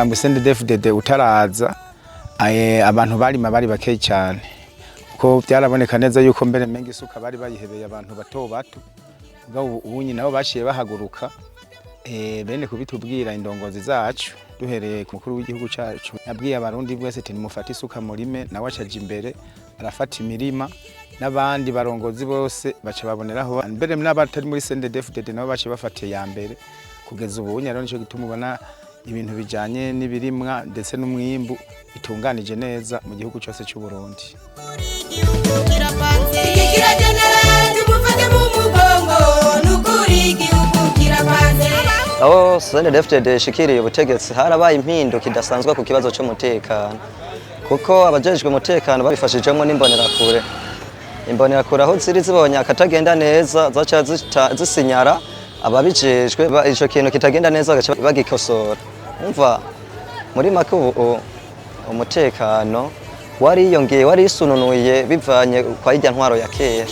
Umugambi CNDD-FDD utaraza, abantu barima bari bakeyi cyane, kuko byaraboneka neza yuko mbere menga isuka bari bayihebeye abantu bato bato. Mugabo ubunyi nabo baciye bahaguruka, bene kubitubwira indongozi zacu, duhereye ku mukuru w'igihugu cacu, yabwiye Abarundi bwese ati: "Nimufate isuka murime." Nawe acaja imbere arafata imirima, n'abandi barongozi bose baca baboneraho, mbere n'abatari muri CNDD-FDD nabo baciye bafata iya mbere. Kugeza ubu rero nico gituma ubona ibintu bijanye n'ibirimwa ndetse n'umwimbu bitunganije neza mu gihugu cyose cy'u Burundi. Iki kiragenera, tumufate mu mugongo, nukuri igihugu kirapanze. Aho CNDD-FDD ishikiriye ubutegetsi, harabaye impinduka idasanzwe ku kibazo c'umutekano, kuko abajejwe umutekano babifashijemwo n'imbonerakure. Imbonerakure aho ziri zibonye akatagenda neza, zaca zisinyara ababijejwe, ico kintu kitagenda neza bagaca bagikosora. Umva, muri make ubu umutekano wariyongeye, warisununuye bivanye kwa irya ntwaro ya kera.